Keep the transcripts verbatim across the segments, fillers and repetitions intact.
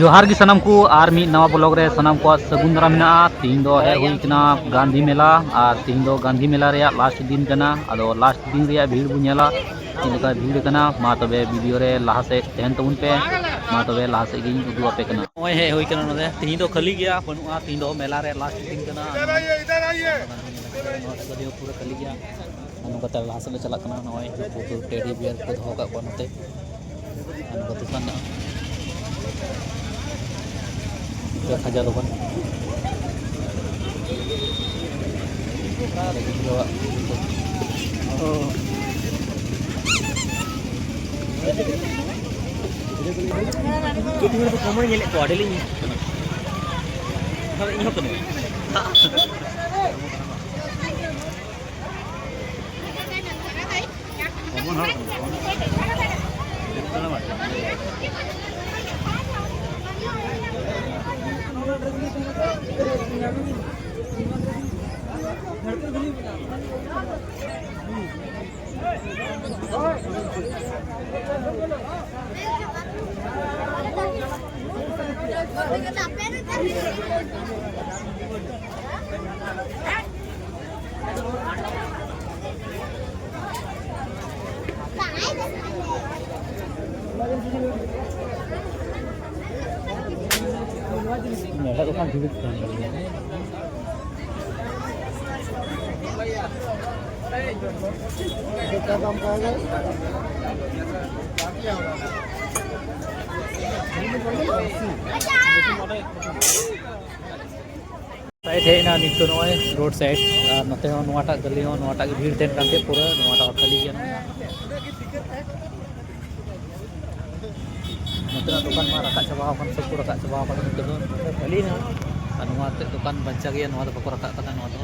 ᱡᱚᱦᱟᱨ ᱜᱮ ᱥᱟᱱᱟᱢ ᱠᱚ, ᱟᱨ ᱢᱤᱫ ᱱᱟᱣᱟ ᱵᱞᱚᱜ ᱨᱮ ᱥᱟᱱᱟᱢ ᱠᱚᱣᱟᱜ ᱥᱟᱹᱜᱩᱱ ᱫᱟᱨᱟᱢ ᱢᱮᱱᱟᱜᱼᱟ᱾ ᱛᱤᱦᱤᱧ ᱫᱚ ᱦᱮᱡ ᱦᱩᱭ ᱠᱟᱱᱟ ᱜᱟᱱᱫᱷᱤ ᱢᱮᱞᱟ, ᱟᱨ ᱛᱤᱦᱤᱧ ᱫᱚ ᱜᱟᱱᱫᱷᱤ ᱢᱮᱞᱟ ᱨᱮᱭᱟᱜ ᱞᱟᱥᱴ ᱫᱤᱱ ᱠᱟᱱᱟ᱾ ᱟᱫᱚ ᱞᱟᱥᱴ ᱫᱤᱱ ᱨᱮᱭᱟᱜ ᱵᱷᱤᱲ ᱵᱚᱱ ᱧᱮᱞᱟ, ᱪᱮᱫ ᱞᱮᱠᱟ ᱵᱷᱤᱲ ᱠᱟᱱᱟ᱾ ᱢᱟ ᱛᱚᱵᱮ ᱵᱷᱤᱰᱤᱭᱳ ᱨᱮ ᱞᱟᱦᱟ ᱥᱮᱫ ᱛᱟᱦᱮᱱ ᱛᱟᱵᱚᱱ ᱯᱮ᱾ ᱢᱟ ᱛᱚᱵᱮ ᱞᱟᱦᱟ ᱥᱮᱫ ᱜᱤᱧ ᱩᱫᱩᱜ ᱟᱯᱮ ᱠᱟᱱᱟ᱾ ᱱᱚᱜᱼᱚᱭ ᱦᱮᱡ ᱦᱩᱭ ᱠᱟᱱᱟ ᱱᱚᱰᱮ᱾ ᱛᱤᱦᱤᱧ ᱫᱚ ᱠᱷᱟᱹᱞᱤ ᱜᱮᱭᱟ, ᱵᱟᱹᱱᱩᱜᱼᱟ᱾ ᱛᱤᱦᱤᱧ ᱫᱚ ᱢᱮᱞᱟ ᱨᱮᱭᱟᱜ ᱞᱟᱥᱴ ᱫᱤᱱ ᱠᱟᱱᱟ᱾ ᱱᱚᱣᱟ ᱜᱟᱹᱰᱤ ᱦᱚᱸ ᱯᱩᱨᱟᱹ ᱠᱷᱟᱹᱞᱤ ᱜᱮᱭᱟ᱾ ᱟᱨ ᱱᱚᱝᱠᱟ ᱛᱮ ᱞᱟᱦᱟ ᱥᱮᱫ ᱞᱮ ᱪᱟᱞᱟᱜ ᱠᱟᱱᱟ᱾ ᱱᱚᱜᱼᱚᱭ ᱱᱩᱠᱩ ᱠᱚ ᱴᱮᱰᱤ ᱵᱤᱭᱟᱨ ᱠᱚ ᱫᱚᱦᱚ ᱠᱟᱜ ᱠᱚᱣᱟ ᱱᱚᱛᱮ᱾ ᱟᱨ ᱱᱚᱝᱠᱟ ᱫᱚᱠᱟᱱ ᱢᱮᱱᱟᱜᱼᱟ᱾ ᱱᱚᱛᱮ ᱠᱷᱟᱡᱟ ᱫᱚᱠᱟᱱ᱾ ᱟᱨ ᱜᱤᱫᱽᱨᱟᱹᱣᱟᱜ ᱡᱩᱛᱟᱹ᱾ ᱠᱟᱹᱴᱤᱡ ᱦᱚᱲ ᱫᱚ ᱠᱚᱢ ᱧᱮᱞᱮᱫ ᱠᱚᱣᱟ, ᱟᱹᱰᱤ ᱞᱤᱧ ᱧᱮᱞᱮᱫ ᱠᱟᱱᱟ᱾ ᱚᱱᱟ ᱫᱚ ᱤᱧ ᱦᱚᱸ ᱠᱟᱹᱱᱟᱹᱧ᱾ ᱥᱟᱭᱤᱰ ᱦᱮᱡ ᱮᱱᱟ ᱱᱤᱛ ᱫᱚ ᱱᱚᱜᱼᱚᱭ ᱨᱳᱰ ᱥᱟᱭᱤᱰ, ᱟᱨ ᱱᱚᱛᱮ ᱦᱚᱸ ᱱᱚᱣᱟᱴᱟᱜ ᱜᱟᱹᱞᱤ ᱦᱚᱸ, ᱱᱚᱣᱟᱴᱟᱜ ᱜᱮ ᱵᱷᱤᱲ ᱛᱟᱦᱮᱱ ᱠᱟᱱ ᱛᱟᱦᱮᱸᱫ, ᱯᱩᱨᱟᱹ ᱱᱚᱣᱟᱴᱟᱜ ᱦᱚᱸ ᱠᱷᱟᱹᱞᱤ ᱜᱮᱭᱟ ᱱᱚᱜᱼᱚᱭ ᱱᱟᱜ᱾ ᱱᱚᱛᱮᱱᱟᱜ ᱫᱚᱠᱟᱱ ᱢᱟ ᱨᱟᱠᱟᱵ ᱪᱟᱵᱟ ᱟᱠᱟᱱ, ᱥᱚᱵ ᱠᱚ ᱨᱟᱠᱟᱵ ᱪᱟᱵᱟ ᱟᱠᱟᱱᱟ ᱱᱤᱛᱚᱜ ᱫᱚ᱾ ᱠᱷᱟᱹᱞᱤ ᱦᱮᱱᱟᱜᱼᱟ᱾ ᱟᱨ ᱱᱚᱣᱟ ᱛᱮᱫ ᱫᱚᱠᱟᱱ ᱵᱟᱧᱪᱟᱣ ᱜᱮᱭᱟ, ᱱᱚᱣᱟ ᱫᱚ ᱵᱟᱠᱚ ᱨᱟᱠᱟᱵ ᱠᱟᱫᱟ ᱱᱚᱣᱟ ᱫᱚ᱾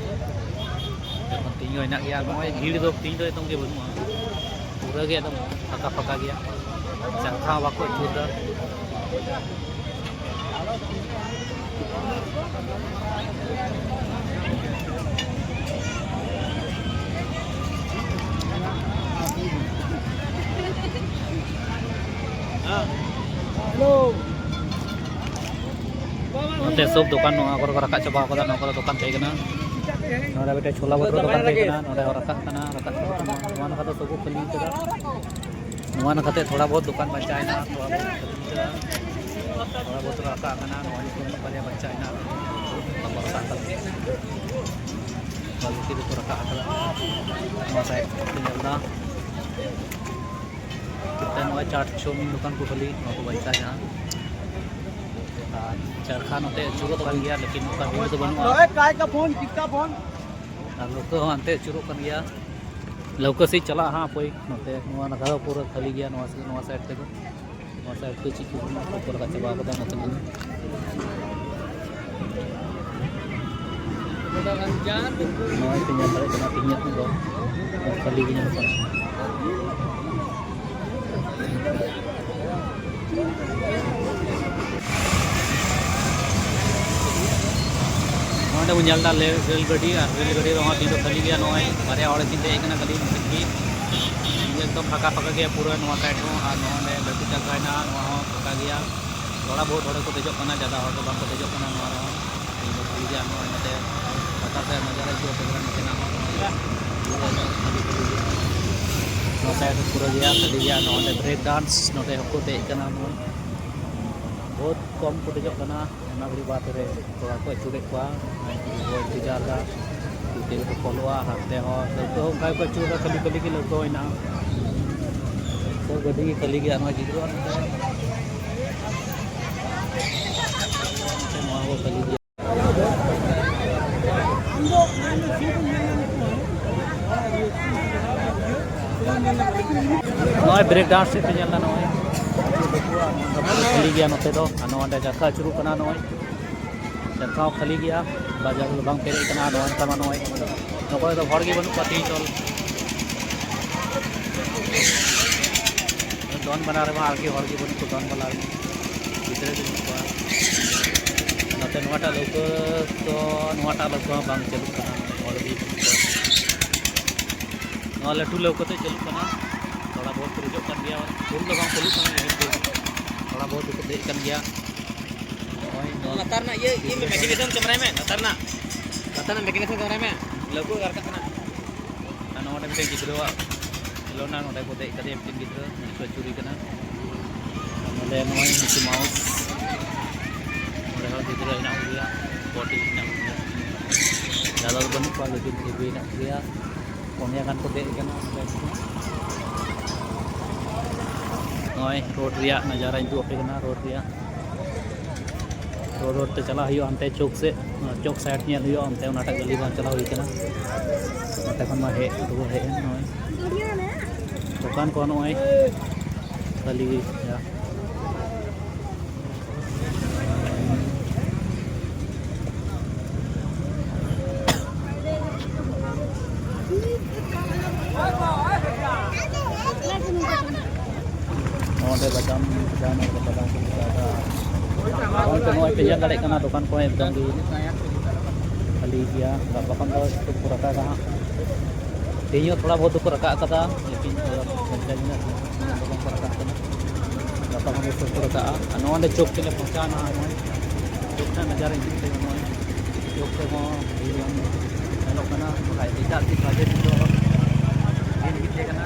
ᱮᱠᱷᱚᱱ ᱛᱤᱧ ᱦᱚᱸ ᱦᱮᱱᱟᱜ ᱜᱮᱭᱟ᱾ ᱱᱚᱜᱼᱚᱭ ᱵᱷᱤᱲ ᱫᱚ ᱛᱤᱧ ᱫᱚ ᱮᱠᱫᱚᱢ ᱜᱮ ᱵᱟᱹᱱᱩᱜᱼᱟ, ᱯᱩᱨᱟᱹ ᱜᱮ ᱮᱠᱫᱚᱢ ᱯᱷᱟᱸᱠᱟ ᱯᱷᱟᱸᱠᱟ ᱜᱮᱭᱟ, ᱪᱟᱝᱠᱷᱟ ᱦᱚᱸ ᱵᱟᱠᱚ ᱟᱹᱪᱩᱨ ᱫᱟ᱾ ᱦᱮᱞᱳ᱾ ᱱᱚᱛᱮ ᱥᱚᱵ ᱫᱚᱠᱟᱱ ᱱᱚᱣᱟ ᱠᱚᱨᱮ ᱠᱚ ᱨᱟᱠᱟᱵ ᱪᱟᱵᱟ ᱟᱠᱟᱫᱟ, ᱱᱚᱣᱟ ᱠᱚᱨᱮ ᱫᱚᱠᱟᱱ ᱛᱟᱦᱮᱸ ᱠᱟᱱᱟ᱾ ᱱᱚᱰᱮ ᱢᱤᱫᱴᱮᱡ ᱪᱷᱳᱞᱟ ᱵᱷᱟᱴᱩᱨᱟ ᱫᱚᱠᱟᱱ ᱛᱟᱦᱮᱸ ᱠᱟᱱᱟ, ᱱᱚᱰᱮ ᱦᱚᱸ ᱨᱟᱠᱟᱵ ᱠᱟᱱᱟ, ᱨᱟᱠᱟᱵ ᱪᱟᱵᱟ ᱠᱟᱱᱟ᱾ ᱱᱚᱣᱟ ᱱᱟᱠᱷᱟ ᱫᱚ ᱥᱚᱵ ᱠᱚ ᱠᱷᱟᱹᱞᱤ ᱠᱟᱫᱟ᱾ ᱱᱚᱣᱟ ᱱᱟᱠᱷᱟᱛᱮ ᱛᱷᱚᱲᱟ ᱵᱚᱦᱩᱛ ᱫᱚᱠᱟᱱ ᱵᱟᱧᱪᱟᱣ ᱦᱮᱱᱟᱜᱼᱟ, ᱛᱷᱚᱲᱟ ᱵᱚᱦᱩᱛ ᱠᱷᱟᱹᱞᱤ ᱠᱟᱫᱟ, ᱛᱷᱚᱲᱟ ᱵᱚᱦᱩᱛ ᱨᱟᱠᱟᱵ ᱠᱟᱱᱟ᱾ ᱱᱚᱣᱟ ᱱᱤᱛᱚᱜ ᱢᱤᱫ ᱵᱟᱨᱭᱟ ᱵᱟᱧᱪᱟᱣ ᱦᱮᱱᱟᱜᱼᱟ, ᱵᱟᱠᱚ ᱨᱟᱠᱟᱵ ᱠᱟᱱᱟ᱾ ᱵᱟᱹᱞᱛᱤ ᱫᱚᱠᱚ ᱨᱟᱠᱟᱵ ᱠᱟᱫᱟ᱾ ᱱᱚᱣᱟ ᱥᱟᱭᱤᱰ ᱠᱚ ᱧᱮᱞ ᱮᱫᱟ᱾ ᱱᱚᱛᱮ ᱱᱚᱜᱼᱚᱭ ᱪᱟᱴ ᱪᱟᱣᱢᱤᱱ ᱫᱚᱠᱟᱱ ᱠᱚ ᱠᱷᱟᱹᱞᱤ, ᱱᱚᱣᱟ ᱠᱚ ᱵᱟᱧᱪᱟᱣ ᱦᱮᱱᱟᱜᱼᱟ᱾ ᱟᱨ ᱪᱟᱨᱠᱷᱟ ᱱᱚᱛᱮ ᱟᱹᱪᱩᱨᱚᱜ ᱠᱟᱱ ᱜᱮᱭᱟ, ᱞᱮᱠᱤᱱ ᱚᱱᱠᱟ ᱵᱷᱤᱲ ᱫᱚ ᱵᱟᱹᱱᱩᱜᱼᱟ᱾ ᱟᱨ ᱞᱟᱹᱣᱠᱟᱹ ᱦᱚᱸ ᱦᱟᱱᱛᱮ ᱟᱹᱪᱩᱨᱚᱜ ᱠᱟᱱ ᱜᱮᱭᱟ᱾ ᱞᱟᱹᱣᱠᱟᱹ ᱥᱮᱫ ᱪᱟᱞᱟᱜᱼᱟ ᱦᱟᱸᱜ ᱦᱟᱯᱳᱭ᱾ ᱱᱚᱛᱮ ᱱᱚᱣᱟ ᱱᱟᱠᱷᱟ ᱫᱚ ᱯᱩᱨᱟᱹ ᱠᱷᱟᱹᱞᱤ ᱜᱮᱭᱟ, ᱱᱚᱣᱟ ᱥᱮᱫ, ᱱᱚᱣᱟ ᱥᱟᱭᱤᱰ ᱛᱮᱫᱚ᱾ ᱱᱚᱣᱟ ᱥᱟᱭᱤᱰ ᱛᱮ ᱪᱮᱫ ᱠᱚ ᱢᱮᱱᱟᱜᱼᱟ, ᱠᱚ ᱨᱟᱠᱟᱵ ᱪᱟᱵᱟ ᱠᱟᱫᱟ ᱱᱚᱛᱮ ᱫᱚ᱾ ᱱᱚᱜᱼᱚᱭ ᱯᱮ ᱧᱮᱞ ᱫᱟᱲᱮᱭᱟᱜ ᱠᱟᱱᱟ, ᱛᱮᱦᱮᱧᱟᱜ ᱫᱚ ᱠᱷᱟᱹᱞᱤ ᱜᱮ ᱧᱮᱞᱚᱜ ᱠᱟᱱᱟ᱾ ᱱᱚᱰᱮ ᱵᱚᱱ ᱧᱮᱞ ᱮᱫᱟ ᱨᱮᱞ, ᱨᱮᱞ ᱜᱟᱹᱰᱤ, ᱟᱨ ᱨᱮᱞ ᱜᱟᱹᱰᱤ ᱨᱮᱦᱚᱸ ᱛᱮᱦᱮᱧ ᱫᱚ ᱠᱷᱟᱹᱞᱤ ᱜᱮᱭᱟ᱾ ᱱᱚᱜᱼᱚᱭ ᱵᱟᱨᱭᱟ ᱦᱚᱲ ᱠᱤᱱ ᱫᱮᱡ ᱟᱠᱟᱱᱟ ᱠᱷᱟᱹᱞᱤ, ᱩᱱᱠᱤᱱ ᱜᱮ᱾ ᱮᱠᱫᱚᱢ ᱯᱷᱟᱸᱠᱟ ᱯᱷᱟᱸᱠᱟ ᱜᱮᱭᱟ ᱯᱩᱨᱟᱹ ᱱᱚᱣᱟ ᱥᱟᱭᱤᱰ ᱦᱚᱸ, ᱟᱨ ᱱᱚᱜᱼᱚᱭ ᱱᱚᱰᱮ ᱞᱟᱹᱴᱩ ᱪᱟᱠᱟ ᱦᱮᱱᱟᱜᱼᱟ, ᱱᱚᱣᱟ ᱦᱚᱸ ᱯᱷᱟᱸᱠᱟ ᱜᱮᱭᱟ᱾ ᱛᱷᱚᱲᱟ ᱵᱚᱦᱩᱛ ᱦᱚᱲ ᱠᱚ ᱫᱮᱡᱚᱜ ᱠᱟᱱᱟ, ᱡᱟᱫᱟ ᱦᱚᱲ ᱫᱚ ᱵᱟᱝ ᱠᱚ ᱫᱮᱡᱚᱜ ᱠᱟᱱᱟ ᱱᱚᱣᱟ ᱨᱮᱦᱚᱸ᱾ ᱛᱮᱦᱮᱧ ᱫᱚ ᱠᱷᱟᱹᱞᱤ ᱜᱮᱭᱟ᱾ ᱱᱚᱜᱼᱚᱭ ᱱᱚᱛᱮ ᱞᱟᱛᱟᱨ ᱥᱮᱫ ᱱᱟᱡᱟᱨᱟ ᱦᱤᱡᱩᱜᱼᱟ, ᱛᱚᱵᱮ ᱱᱚᱛᱮᱱᱟᱜ ᱦᱚᱸ ᱱᱚᱜᱼᱚᱭ ᱯᱩᱨᱟᱹ ᱠᱷᱟᱹᱞᱤ ᱠᱷᱟᱹᱞᱤ ᱜᱮᱭᱟ᱾ ᱱᱚᱣᱟ ᱥᱟᱭᱤᱰ ᱦᱚᱸ ᱯᱩᱨᱟᱹ ᱜᱮᱭᱟ, ᱠᱷᱟᱹᱞᱤ ᱜᱮᱭᱟ᱾ ᱱᱚᱜᱼᱚᱭ ᱵᱨᱮᱠ ᱰᱟᱱᱥ ᱱᱚᱰᱮ ᱦᱚᱸᱠᱚ ᱫᱮᱡ ᱠᱟᱱᱟ, ᱱᱚᱜᱼᱚᱭ ᱵᱚᱦᱩᱛ ᱠᱚᱢ ᱠᱚ ᱫᱮᱡᱚᱜ ᱠᱟᱱᱟ᱾ ᱟᱭᱢᱟ ᱜᱷᱟᱹᱲᱤᱡ ᱵᱟᱫᱽ ᱨᱮ ᱠᱚᱲᱟ ᱠᱚ ᱟᱹᱪᱩᱨᱮᱫ ᱠᱚᱣᱟ, ᱩᱱᱠᱩ ᱠᱚ ᱤᱱᱛᱮᱡᱟᱨ ᱮᱫᱟ, ᱛᱤ ᱨᱮᱠᱚ ᱯᱷᱚᱞᱚᱜᱼᱟ᱾ ᱦᱟᱱᱛᱮ ᱦᱚᱸ ᱞᱟᱹᱣᱠᱟᱹ ᱦᱚᱸ ᱚᱱᱠᱟ ᱜᱮᱠᱚ ᱟᱹᱪᱩᱨᱮᱫᱟ, ᱠᱷᱟᱹᱞᱤ ᱠᱷᱟᱹᱞᱤ ᱜᱮ ᱞᱟᱹᱣᱠᱟᱹ ᱦᱚᱸ ᱦᱮᱱᱟᱜᱼᱟ᱾ ᱥᱚᱵ ᱜᱟᱹᱰᱤ ᱜᱮ ᱠᱷᱟᱹᱞᱤ ᱜᱮᱭᱟ, ᱱᱚᱣᱟ ᱜᱤᱫᱽᱨᱟᱹ ᱱᱚᱣᱟ ᱦᱚᱸ ᱠᱷᱟᱹᱞᱤ ᱜᱮᱭᱟ᱾ ᱱᱚᱜᱼᱚᱭ ᱵᱨᱮᱠ ᱰᱟᱱᱥ ᱥᱮᱫ ᱯᱮ ᱧᱮᱞ ᱮᱫᱟ, ᱱᱚᱜᱼᱚᱭ ᱠᱷᱟᱹᱞᱤ ᱜᱮᱭᱟ ᱱᱚᱛᱮ ᱫᱚ᱾ ᱟᱨ ᱱᱚᱜᱼᱚᱭ ᱱᱚᱰᱮ ᱪᱟᱠᱷᱟ ᱟᱹᱪᱩᱨᱚᱜ ᱠᱟᱱᱟ, ᱱᱚᱜᱼᱚᱭ ᱪᱟᱠᱷᱟ ᱦᱚᱸ ᱠᱷᱟᱹᱞᱤ ᱜᱮᱭᱟ, ᱵᱟᱡᱟᱨ ᱨᱮᱫᱚ ᱵᱟᱝ ᱯᱮᱨᱮᱡ ᱠᱟᱱᱟ᱾ ᱱᱚᱜᱼᱚᱭ ᱱᱮᱛᱟᱨ ᱢᱟ ᱱᱚᱜᱼᱚᱭ ᱱᱚᱜᱼᱚᱭ ᱫᱚ ᱦᱚᱲ ᱜᱮ ᱵᱟᱹᱱᱩᱜ ᱠᱚᱣᱟ ᱛᱮᱦᱮᱧ ᱪᱚᱞ᱾ ᱫᱚᱱ ᱵᱟᱞᱟ ᱨᱮᱢᱟ ᱟᱨᱠᱤ ᱦᱚᱲ ᱜᱮ ᱵᱟᱹᱱᱩᱜ ᱠᱚᱣᱟ, ᱫᱚᱱ ᱵᱟᱞᱟ ᱨᱮᱢᱟ ᱜᱤᱫᱽᱨᱟᱹ ᱜᱮ ᱵᱟᱹᱱᱩᱜ ᱠᱚᱣᱟ᱾ ᱱᱚᱛᱮ ᱱᱚᱣᱟᱴᱟᱜ ᱞᱟᱹᱣᱠᱟᱹ ᱫᱚ, ᱱᱚᱣᱟᱴᱟᱜ ᱞᱟᱹᱣᱠᱟᱹ ᱦᱚᱸ ᱵᱟᱝ ᱪᱟᱹᱞᱩᱜ ᱠᱟᱱᱟ, ᱦᱚᱲ ᱜᱮ ᱵᱟᱹᱱᱩᱜ ᱠᱚᱣᱟ᱾ ᱱᱚᱣᱟ ᱞᱟᱹᱴᱩ ᱞᱟᱹᱣᱠᱟᱹ ᱛᱮ ᱪᱟᱹᱞᱩᱜ ᱠᱟᱱᱟ, ᱛᱷᱚᱲᱟ ᱵᱚᱦᱩᱛ ᱯᱮᱨᱮᱡᱚᱜ ᱠᱟᱱ ᱜᱮᱭᱟ, ᱯᱷᱩᱞ ᱫᱚ ᱵᱟᱝ ᱯᱷᱩᱞᱩᱜ ᱠᱟᱱᱟ, ᱞᱤᱢᱤᱴ ᱛᱮ ᱛᱷᱚᱲᱟ ᱵᱚᱦᱩᱛ ᱫᱚᱠᱚ ᱫᱮᱡ ᱠᱟᱱ ᱜᱮᱭᱟ᱾ ᱱᱚᱜᱼᱚᱭ ᱞᱟᱛᱟᱨ ᱨᱮᱱᱟᱜ ᱤᱭᱟᱹ, ᱤᱭᱟᱹ ᱢᱮ, mechanism ᱠᱮᱢᱮᱨᱟᱭ ᱢᱮ, ᱞᱟᱛᱟᱨ ᱨᱮᱱᱟᱜ᱾ ᱞᱟᱛᱟᱨ ᱨᱮᱱᱟᱜ mechanism ᱠᱮᱢᱮᱨᱟᱭ ᱢᱮ᱾ ᱞᱟᱹᱣᱠᱟᱹ ᱨᱟᱠᱟᱵ ᱠᱟᱱᱟ᱾ ᱟᱨ ᱱᱚᱰᱮ ᱢᱤᱫᱴᱮᱱ ᱜᱤᱫᱽᱨᱟᱹᱣᱟᱜ ᱠᱷᱮᱞᱳᱱᱟ, ᱱᱚᱰᱮ ᱠᱚ ᱫᱮᱡ ᱠᱟᱫᱮᱭᱟ ᱢᱤᱫᱴᱮᱱ ᱜᱤᱫᱽᱨᱟᱹ, ᱩᱱᱤ ᱠᱚ ᱪᱩᱨᱤ ᱠᱟᱱᱟ᱾ ᱟᱨ ᱱᱚᱰᱮ ᱱᱚᱜᱼᱚᱭ ᱢᱤᱠᱤ ᱢᱟᱣᱩᱥ, ᱱᱚᱰᱮ ᱦᱚᱸ ᱜᱤᱫᱽᱨᱟᱹ ᱦᱮᱱᱟᱜ ᱠᱚᱜᱮᱭᱟ, ᱵᱚᱰᱤ ᱦᱮᱱᱟᱜ ᱠᱚᱜᱮᱭᱟ᱾ ᱡᱟᱫᱟ ᱫᱚ ᱵᱟᱹᱱᱩᱜ ᱠᱚᱣᱟ, ᱞᱮᱠᱤᱱ ᱯᱷᱤᱨ ᱵᱷᱤ ᱦᱮᱱᱟᱜ ᱠᱚᱜᱮᱭᱟ᱾ ᱯᱩᱱᱭᱟ ᱜᱟᱱ ᱠᱚ ᱫᱮᱡ ᱠᱟᱱᱟ᱾ ᱱᱚᱜᱼᱚᱭ ᱨᱳᱰ ᱨᱮᱭᱟᱜ ᱱᱟᱡᱟᱨᱟᱧ ᱩᱫᱩᱜ ᱟᱯᱮ ᱠᱟᱱᱟ, ᱨᱳᱰ ᱨᱮᱭᱟᱜ, ᱨᱳᱰ, ᱨᱳᱰ ᱛᱮ ᱪᱟᱞᱟᱜ ᱦᱩᱭᱩᱜᱼᱟ ᱦᱟᱱᱛᱮ ᱪᱚᱠ ᱥᱮᱫ, ᱪᱚᱠ side ᱧᱮᱞ ᱦᱩᱭᱩᱜᱼᱟ, ᱚᱱᱛᱮ ᱚᱱᱟᱴᱟᱜ ᱜᱟᱹᱞᱤ ᱵᱟᱝ ᱪᱟᱞᱟᱣ ᱦᱩᱭ ᱠᱟᱱᱟ᱾ ᱱᱚᱛᱮ ᱠᱷᱚᱱ ᱢᱟ ᱦᱮᱡ, ᱨᱩᱣᱟᱹᱲ ᱦᱮᱡ ᱮᱱ᱾ ᱱᱚᱜᱼᱚᱭ ᱫᱚᱠᱟᱱ ᱠᱚ ᱱᱚᱜᱼᱚᱭ ᱠᱷᱟᱹᱞᱤ ᱜᱮᱭᱟ᱾ ᱱᱚᱰᱮ ᱵᱟᱫᱟᱢ, ᱵᱟᱫᱟᱢ, ᱵᱟᱫᱟᱢ ᱠᱚ ᱢᱮᱛᱟᱜᱼᱟ᱾ ᱜᱚᱢᱠᱮ, ᱱᱚᱜᱼᱚᱭ ᱯᱮ ᱧᱮᱞ ᱫᱟᱲᱮᱭᱟᱜ ᱠᱟᱱᱟ, ᱫᱚᱠᱟᱱ ᱠᱚ ᱮᱠᱫᱚᱢ ᱜᱮ ᱠᱷᱟᱹᱞᱤ ᱜᱮᱭᱟ᱾ ᱜᱟᱯᱟ ᱠᱷᱚᱱ ᱫᱚ ᱥᱴᱚᱠ ᱠᱚ ᱨᱟᱠᱟᱵᱟ ᱦᱟᱸᱜ᱾ ᱛᱮᱦᱮᱧ ᱦᱚᱸ ᱛᱷᱚᱲᱟ ᱵᱚᱦᱩᱛ ᱫᱚᱠᱚ ᱨᱟᱠᱟᱵ ᱟᱠᱟᱫᱟ, ᱞᱮᱠᱤᱱ ᱛᱷᱚᱲᱟ ᱯᱚᱧᱪᱟᱥ ᱢᱤᱱᱤᱴ ᱫᱚ ᱵᱟᱝ ᱠᱚ ᱨᱟᱠᱟᱵ ᱠᱟᱱᱟ᱾ ᱜᱟᱯᱟ ᱠᱷᱚᱱ ᱫᱚ ᱥᱴᱚᱠ ᱠᱚ ᱨᱟᱠᱟᱵᱼᱟ᱾ ᱟᱨ ᱱᱚᱜᱼᱚᱭ ᱱᱚᱰᱮ ᱪᱚᱠ ᱛᱮᱞᱮ ᱯᱳᱣᱪᱷᱟᱣᱱᱟ, ᱱᱚᱜᱼᱚᱭ ᱪᱚᱠ ᱨᱮᱱᱟᱜ ᱱᱟᱡᱟᱨᱟ ᱤᱧ ᱩᱫᱩᱜ ᱟᱯᱮ ᱠᱟᱱᱟ᱾ ᱱᱚᱜᱼᱚᱭ ᱪᱚᱠ ᱨᱮᱦᱚᱸ ᱵᱷᱤᱲ ᱵᱟᱝ ᱧᱮᱞᱚᱜ ᱠᱟᱱᱟ, ᱵᱟᱠᱷᱟᱡ ᱮᱴᱟᱜ ᱫᱤᱱ ᱵᱟᱡᱮ ᱫᱤᱱ ᱫᱚ ᱵᱷᱤᱲ ᱜᱮ ᱛᱟᱦᱮᱸ ᱠᱟᱱᱟ᱾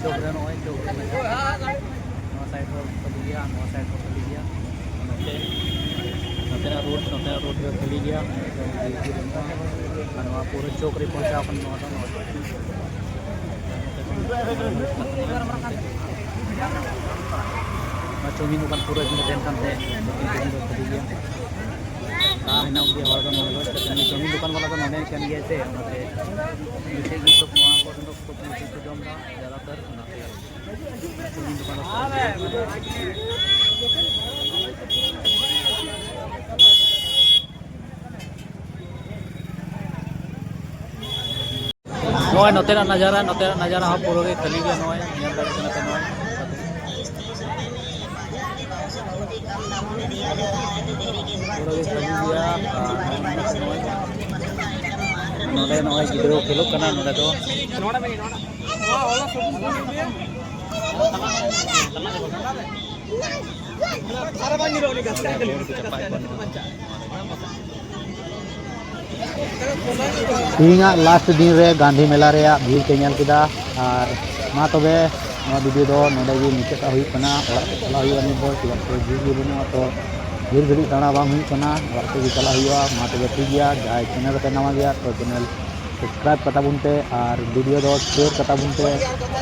ᱪᱚᱠ ᱨᱮ ᱱᱚᱜᱼᱚᱭ ᱪᱚᱠ ᱨᱮ ᱱᱟᱡᱟᱨᱟ, ᱱᱚᱣᱟ side ᱦᱚᱸ ᱠᱷᱟᱹᱞᱤ ᱜᱮᱭᱟ, ᱱᱚᱣᱟ side ᱦᱚᱸ ᱠᱷᱟᱹᱞᱤ ᱜᱮᱭᱟ᱾ ᱱᱚᱛᱮ, ᱱᱚᱛᱮᱱᱟᱜ ᱨᱳᱰ, ᱱᱚᱛᱮᱱᱟᱜ ᱨᱳᱰ ᱨᱮ ᱠᱷᱟᱹᱞᱤ ᱜᱮᱭᱟ᱾ ᱟᱨ ᱱᱚᱣᱟ ᱯᱩᱨᱟᱹ ᱪᱚᱠ ᱨᱮ ᱯᱳᱣᱪᱷᱟᱣ ᱠᱟᱱᱟ ᱱᱚᱣᱟ ᱫᱚ, ᱱᱚᱣᱟ ᱫᱚ᱾ ᱱᱚᱣᱟ ᱪᱟᱣᱢᱤᱱ ᱫᱚᱠᱟᱱ ᱯᱩᱨᱟᱹ ᱜᱮ ᱛᱟᱦᱮᱱ ᱠᱟᱱ ᱛᱟᱦᱮᱸᱫ, ᱞᱮᱠᱤᱱ ᱛᱮᱦᱮᱧ ᱫᱚ ᱠᱷᱟᱹᱞᱤ ᱜᱮᱭᱟ᱾ ᱫᱟᱜ ᱦᱮᱱᱟᱜ ᱜᱮᱭᱟ, ᱦᱚᱲ ᱫᱚ ᱱᱚᱰᱮ ᱫᱚ ᱪᱟᱣᱢᱤᱱ ᱫᱚᱠᱟᱱ ᱵᱟᱞᱟ ᱫᱚ ᱱᱚᱰᱮ ᱠᱟᱱ ᱜᱮᱭᱟ ᱥᱮ, ᱚᱱᱟᱛᱮ ᱢᱤᱫᱴᱮᱡ ᱜᱮ ᱥᱚᱵ ᱱᱚᱣᱟ ᱠᱚᱨᱮ ᱫᱚ ᱥᱚᱵ ᱢᱚᱡᱽ ᱜᱮᱠᱚ ᱡᱚᱢ ᱮᱫᱟ, ᱡᱟᱫᱟᱛᱟᱨ ᱚᱱᱟᱛᱮ᱾ ᱱᱚᱜᱼᱚᱭ ᱱᱚᱛᱮᱱᱟᱜ ᱱᱟᱡᱟᱨᱟ, ᱱᱚᱛᱮᱱᱟᱜ ᱱᱟᱡᱟᱨᱟ ᱦᱚᱸ ᱯᱩᱨᱟᱹ ᱜᱮ ᱠᱷᱟᱹᱞᱤ ᱜᱮᱭᱟ᱾ ᱱᱚᱜᱼᱚᱭ ᱧᱮᱞ ᱫᱟᱲᱮᱭᱟᱜ ᱠᱟᱱᱟ ᱯᱮ, ᱱᱚᱜᱼᱚᱭ ᱯᱩᱨᱟᱹ ᱜᱮ ᱠᱷᱟᱹᱞᱤ ᱜᱮᱭᱟ᱾ ᱟᱨ ᱱᱚᱜᱼᱚᱭ ᱱᱚᱰᱮ ᱱᱚᱜᱼᱚᱭ ᱜᱤᱫᱽᱨᱟᱹ ᱠᱚ ᱠᱷᱮᱞᱳᱜ ᱠᱟᱱᱟ ᱱᱚᱰᱮ ᱫᱚ᱾ ᱛᱮᱦᱮᱧᱟᱜ ᱞᱟᱥᱴ ᱫᱤᱱ ᱨᱮ ᱜᱟᱱᱫᱷᱤ ᱢᱮᱞᱟ ᱨᱮᱭᱟᱜ ᱵᱷᱤᱲ ᱯᱮ ᱧᱮᱞ ᱠᱮᱫᱟ᱾ ᱟᱨ ᱢᱟ ᱛᱚᱵᱮ, ᱱᱚᱣᱟ ᱵᱷᱤᱰᱤᱭᱳ ᱫᱚ ᱱᱚᱰᱮ ᱜᱮ ᱢᱩᱪᱟᱹᱫ ᱠᱟᱜ ᱦᱩᱭᱩᱜ ᱠᱟᱱᱟ᱾ ᱚᱲᱟᱜ ᱥᱮᱫ ᱪᱟᱞᱟᱜ ᱦᱩᱭᱩᱜᱼᱟ ᱱᱤᱛ ᱫᱚ, ᱪᱮᱫᱟᱜ ᱥᱮ ᱵᱷᱤᱲ ᱜᱮ ᱵᱟᱹᱱᱩᱜᱼᱟ᱾ ᱛᱚ ᱰᱷᱮᱨ ᱜᱷᱟᱹᱲᱤᱡ ᱫᱟᱬᱟ ᱵᱟᱝ ᱦᱩᱭᱩᱜ ᱠᱟᱱᱟ, ᱚᱲᱟᱜ ᱥᱮᱫ ᱜᱮ ᱪᱟᱞᱟᱜ ᱦᱩᱭᱩᱜᱼᱟ᱾ ᱢᱟ ᱛᱚᱵᱮ ᱴᱷᱤᱠ ᱜᱮᱭᱟ, ᱡᱟᱦᱟᱸᱭ ᱪᱮᱱᱮᱞ ᱨᱮᱯᱮ ᱱᱟᱣᱟ ᱜᱮᱭᱟ ᱛᱚ ᱪᱮᱱᱮᱞ ᱥᱟᱵᱥᱠᱨᱟᱭᱤᱵᱽ ᱠᱟᱛᱟ ᱵᱚᱱ ᱯᱮ ᱟᱨ ᱵᱷᱤᱰᱤᱭᱳ ᱫᱚ ᱥᱮᱭᱟᱨ ᱠᱟᱛᱟ ᱵᱚᱱ ᱯᱮ᱾